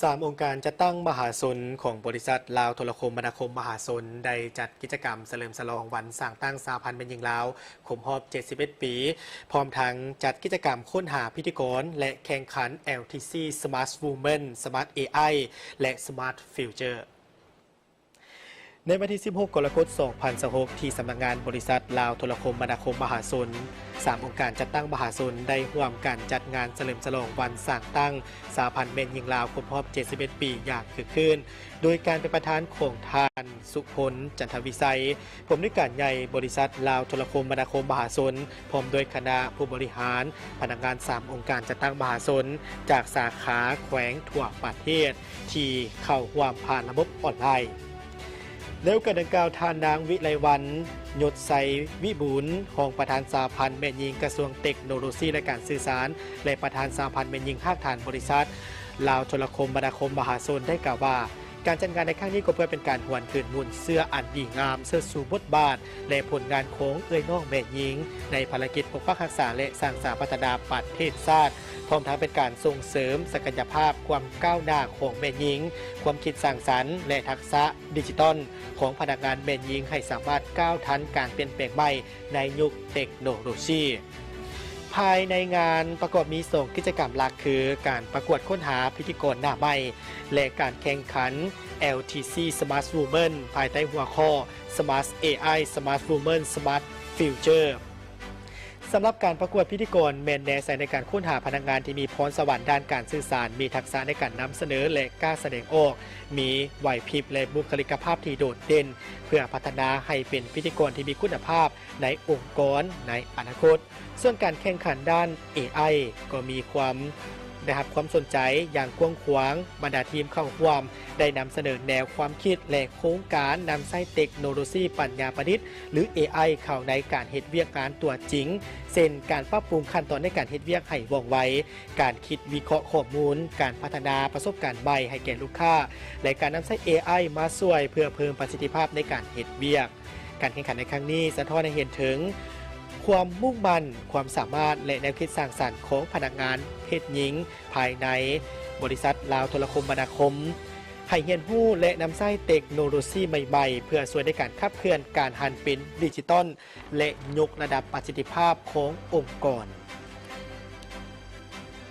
ສາມອົງການຈັດຕັ້ງມະຫາຊົນຂອງບໍລິສັດລາວໂທລະຄົມມະນາຄົມມະຫາຊົນ ໄດ້ຈັດກິດຈະກຳສະເຫຼີມສະຫຼອງວັນສ້າງຕັ້ງສະຫະພັນແມ່ຍິງລາວ ຄົບຮອບເຈັດສິບເອັດປີ, ພ້ອມທັງຈັດກິດຈະກຳຄົ້ນຫາພິທີກອນ ແລະ ແຂ່ງຂັນ ແອລທີຊີ Smart Woman Smart ເອໄອ ແລະ Smart Future. ໃນວັນທີສິບຫົກ ກໍລະກົດ ສອງພັນຊາວຫົກ ທີ່ສຳນັກງານບໍລິສັດລາວໂທລະຄົມມະນາຄົມມະຫາຊົນ, ສາມອົງການຈັດຕັ້ງມະຫາຊົນໄດ້ຮ່ວມກັນຈັດງານສະເຫຼີມສະຫຼອງວັນສ້າງຕັ້ງສະຫະພັນແມ່ຍິງລາວຄົບຮອບເຈັດສິບເອັດປີຢ່າງຄຶກຄື້ນ, ໂດຍການເປັນປະທານຂອງທ່ານ ສຸພົນ ຈັນທະວິໄຊ, ຜູ້ອຳນວຍການໃຫຍ່ບໍລິສັດລາວໂທລະຄົມມະນາຄົມມະຫາຊົນ, ພ້ອມດ້ວຍຄະນະຜູ້ບໍລິຫານ, ພະນັກງານສາມອົງການຈັດຕັ້ງມະຫາຊົນ ຈາກສາຂາແຂວງທົ່ວປະເທດ ທີ່ເຂົ້າຮ່ວມຜ່ານລະບົບອອນລາຍ. ໃນໂອກາດດັ່ງກ່າວ, ທ່ານນາງ ວິໄລວັນ ຍົດໄຊວິບູນ, ຮອງປະທານສະຫະພັນແມ່ຍິງກະຊວງເຕັກໂນໂລຊີ ແລະ ການສື່ສານ ແລະ ປະທານສະຫະພັນແມ່ຍິງຮາກຖານບໍລິສັດລາວໂທລະຄົມມະນາຄົມມະຫາຊົນ ໄດ້ກ່າວວ່າ, ການຈັດງານໃນຄັ້ງນີ້ກໍເພື່ອເປັນການຫວນຄືນມູນເຊື້ອອັນດີງາມ, ເຊີດຊູບົດບາດ ແລະ ຜົນງານຂອງເອື້ອຍນ້ອງແມ່ຍິງ ໃນພາລະກິດປົກປັກຮັກສາ ແລະ ສ້າງສາພັດທະນາປະເທດຊາດ, ພ້ອມທັງເປັນການສົ່ງເສີມສັກກະຍະພາບຄວາມກ້າວໜ້າຂອງແມ່ຍິງ, ຄວາມຄິດສ້າງສັນ ແລະ ທັກສະດິຈິຕອນຂອງພະນັກງານແມ່ຍິງໃຫ້ສາມາດກ້າວທັນການປ່ຽນແປງໃໝ່ໃນຍຸກເຕັກໂນໂລຊີ. ພາຍໃນງານປະກອບມີສອງກິດຈະກຳຫຼັກ ຄື ການປະກວດຄົ້ນຫາພິທີກອນໜ້າໃໝ່ ແລະ ການແຂ່ງຂັນ ແອລທີຊີ Smart Woman ພາຍໃຕ້ຫົວຂໍ້ Smart ເອໄອ Smart Woman Smart Future. ສຳລັບການປະກວດພິທີກອນ ແມ່ນແນໃສ່ໃນການຄົ້ນຫາພະນັກງານທີ່ມີພອນສະຫວັນດ້ານການສື່ສານ, ມີທັກສະໃນການນຳສະເໜີ ແລະ ກ້າສະແດງອອກ, ມີໄຫວພິບ ແລະ ບຸກຄະລິກະພາບທີ່ໂດດເດັ່ນ, ເພື່ອພັດທະນາໃຫ້ເປັນພິທີກອນທີ່ມີຄຸນນະພາບໃນອົງກອນໃນອະນາຄົດ. ສ່ວນການແຂ່ງຂັນດ້ານ ເອໄອ ກໍມີຄວາມ ໄດ້ຮັບຄວາມສົນໃຈຢ່າງກວ້າງຂວາງ, ບັນດາທີມເຂົ້າຮ່ວມໄດ້ນຳສະເໜີແນວຄວາມຄິດ ແລະ ໂຄງການນຳໃຊ້ເຕັກໂນໂລຊີປັນຍາປະດິດ ຫຼື ເອໄອ ເຂົ້າໃນການເຮັດວຽກງານຕົວຈິງ, ເຊັ່ນ ການປັບປຸງຂັ້ນຕອນໃນການເຮັດວຽກໃຫ້ວ່ອງໄວ, ການຄິດວິເຄາະຂໍ້ມູນ, ການພັດທະນາປະສົບການໃໝ່ໃຫ້ແກ່ລູກຄ້າ ແລະ ການນຳໃຊ້ ເອໄອ ມາຊ່ວຍເພື່ອເພີ່ມປະສິດທິພາບໃນການເຮັດວຽກ. ການແຂ່ງຂັນໃນຄັ້ງນີ້ສະທ້ອນໃຫ້ເຫັນເຖິງຄວາມມຸ່ງໝັ້ນ, ຄວາມສາມາດ ແລະ ແນວຄິດສ້າງສັນຂອງພະນັກງານເພດຍິງພາຍໃນບໍລິສັດລາວໂທລະຄົມມະນາຄົມ, ໃຫ້ຮຽນຮູ້ ແລະ ນຳໃຊ້ເຕັກໂນໂລຊີໃໝ່ໆ ເພື່ອຊ່ວຍໃນການຂັບເຄື່ອນການຫັນເປັນດິຈິຕອນ ແລະ ຍົກລະດັບປະສິດທິພາບຂອງອົງກອນ.